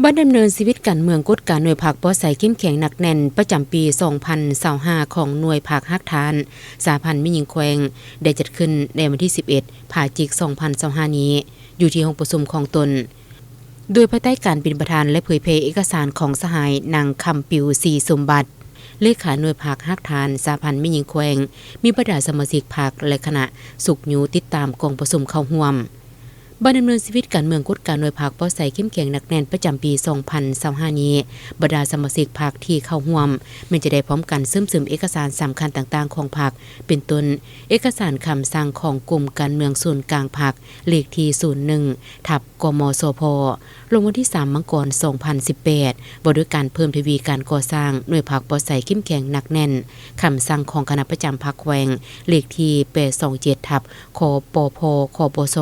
ບັດດຳເນີນຊີວິດການເມືອງ ກົດການໜ່ວຍພັກ ປອດໃສ ເຂັ້ມແຂງ ໜັກແໜ້ນ ປະຈຳປີ ສອງພັນຊາວຫ້າ ຂອງໜ່ວຍພັກຮາກຖານ ສະຫະພັນແມ່ຍິງແຂວງ ໄດ້ຈັດຂຶ້ນໃນວັນທີ ສິບເອັດ ພະຈິກ ສອງພັນຊາວຫ້າ ນີ້ ຢູ່ທີ່ຫ້ອງປະຊຸມຂອງຕົນ ໂດຍພາຍໃຕ້ການເປັນປະທານ ແລະ ເຜີຍແຜ່ເອກະສານຂອງສະຫາຍ ນາງ ຄຳປິວ ສີສົມບັດ ເລຂາໜ່ວຍພັກຮາກຖານ ສະຫະພັນແມ່ຍິງແຂວງ, ມີບັນດາສະມາຊິກພັກ ແລະ ຄະນະຊຸກຍູ້ຕິດຕາມກອງປະຊຸມເຂົ້າຮ່ວມ. ບັດດຳເນີນຊີວິດການເມືອງ ກົດການໜ່ວຍພັກ ປອດໃສ ເຂັ້ມແຂງ ໜັກແໜ້ນ ປະຈຳປີ ສອງພັນຊາວຫ້າ ນີ້, ບັນດາສະມາຊິກພັກທີ່ເຂົ້າຮ່ວມ ແມ່ນຈະໄດ້ພ້ອມກັນເຊື່ອມຊຶມເອກະສານສຳຄັນຕ່າງໆຂອງພັກ ເປັນຕົ້ນ ເອກະສານຄຳສັ່ງຂອງກົມການເມືອງສູນກາງພັກ ເລກທີ ສູນໜຶ່ງ ທັບ ກມສພ ລົງວັນທີ ສາມ ມັງກອນ ສອງພັນສິບແປດ ວ່າດ້ວຍການເພີ່ມທະວີການກໍ່ສ້າງໜ່ວຍພັກປອດໃສ ເຂັ້ມແຂງ ໜັກແໜ້ນ, ຄຳສັ່ງຂອງຄະນະປະຈຳພັກແຂວງ ເລກທີ ແປດສອງເຈັດ ທັບ ຄປພ ຄປຊ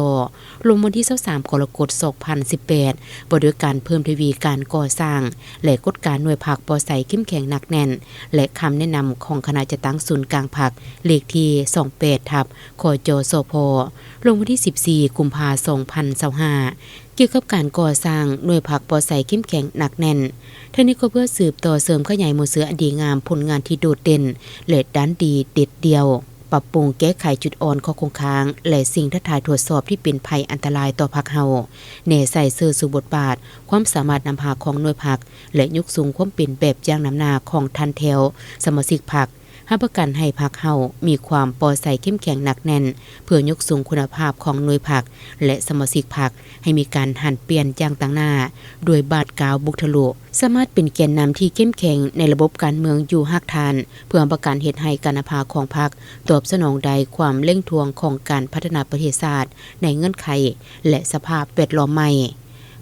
ລົງວັນທີ ຊາວສາມ ກໍລະກົດ ສອງພັນສິບແປດ ວ່າດ້ວຍການເພີ່ມທະວີການກໍ່ສ້າງ ແລະ ກົດການໜ່ວຍພັກປອດໃສ ເຂັ້ມແຂງ ໜັກແໜ້ນ ແລະ ຄຳແນະນຳຂອງຄະນະຈັດຕັ້ງສູນກາງພັກ ເລກທີ ສອງແປດ ທັບ ຄຈສພ ລົງວັນທີ ສິບສີ່ ກຸມພາ ສອງພັນຊາວຫ້າ ກ່ຽວກັບການກໍ່ສ້າງໜ່ວຍພັກປອດໃສ ເຂັ້ມແຂງ ໜັກແໜ້ນ. ທັງນີ້ກໍເພື່ອສືບຕໍ່ເສີມຂະຫຍາຍມູນເຊື້ອອັນດີງາມ, ຜົນງານທີ່ໂດດເດັ່ນ ແລະ ດ້ານດີເດັດດ່ຽວ, ປັບປຸງແກ້ໄຂຈຸດອ່ອນ, ຂໍ້ຄົງຄ້າງ ແລະ ສິ່ງທ້າທາຍ ທວດສອບທີ່ເປັນໄພອັນຕະລາຍຕໍ່ພັກເຮົາ, ແນໃສ່ເສີສູບົດບາດ, ຄວາມສາມາດນຳພາຂອງໜ່ວຍພັກ ແລະ ຍົກສູງຄວາມເປັນແບບຢ່າງນຳໜ້າຂອງທ່ານແຖວສະມາຊິກພັກ, ຮັບປະກັນໃຫ້ພັກເຮົາມີຄວາມປອດໃສ ເຂັ້ມແຂງ ໜັກແໜ້ນ ເພື່ອຍົກສູງຄຸນນະພາບຂອງໜ່ວຍພັກ ແລະ ສະມາຊິກພັກ ໃຫ້ມີການຫັນປ່ຽນຢ່າງຕັ້ງໜ້າ ດ້ວຍບາດກ້າວບຸກທະລຸ, ສາມາດເປັນແກນນຳທີ່ເຂັ້ມແຂງໃນລະບົບການເມືອງຢູ່ຮາກຖານ ເພື່ອຮັບປະກັນເຮັດໃຫ້ການນຳພາຂອງພັກຕອບສະໜອງໄດ້ຄວາມເລັ່ງທວງຂອງການພັດທະນາປະເທດຊາດໃນເງື່ອນໄຂ ແລະ ສະພາບແວດລ້ອມໃໝ່.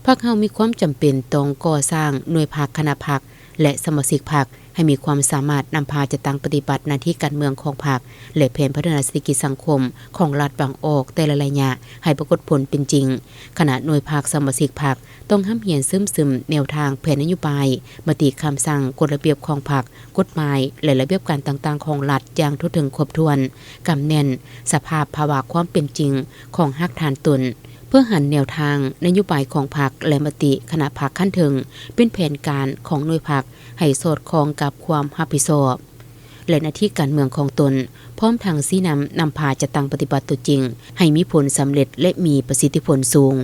ພັກເຮົາມີຄວາມຈຳເປັນຕ້ອງກໍ່ສ້າງໜ່ວຍພັກ, ຄະນະພັກ ແລະ ສະມາຊິກພັກ ໃຫ້ມີຄວາມສາມາດນຳພາຈັດຕັ້ງປະຕິບັດໜ້າທີ່ການເມືອງຂອງພັກ ແລະ ແຜນພັດທະນາເສດຖະກິດສັງຄົມຂອງລັດວາງອອກແຕ່ລະໄລຍະໃຫ້ປາກົດຜົນເປັນຈິງ. ຄະນະໜ່ວຍພັກ, ສະມາຊິກພັກ ຕ້ອງຮ່ຳຮຽນເຊື່ອມຊຶມແນວທາງແຜນນະໂຍບາຍ, ມະຕິຄຳສັ່ງ, ກົດລະບຽບຂອງພັກ, ກົດໝາຍ ແລະ ລະບຽບການຕ່າງໆຂອງລັດຢ່າງທົ່ວເຖິງຄົບຖ້ວນ, ກຳແໜ້ນສະພາບພາວະຄວາມເປັນຈິງຂອງຮາກຖານຕົນ. ເພື່ອຫັນແນວທາງນະໂຍບາຍຂອງພັກ ແລະ ມະຕິຄະນະພັກຂັ້ນເທິງ ເປັນແຜນການຂອງໜ່ວຍພັກໃຫ້ສອດຄ່ອງກັບຄວາມຮັບຜິດຊອບ ແລະ ໜ້າທີ່ການເມືອງຂອງຕົນ, ພ້ອມທັງຊີ້ນຳນຳພາຈັດຕັ້ງປະຕິບັດຕົວຈິງໃຫ້ມີຜົນສຳເລັດ ແລະ ມີປະສິດທິຜົນສູງ.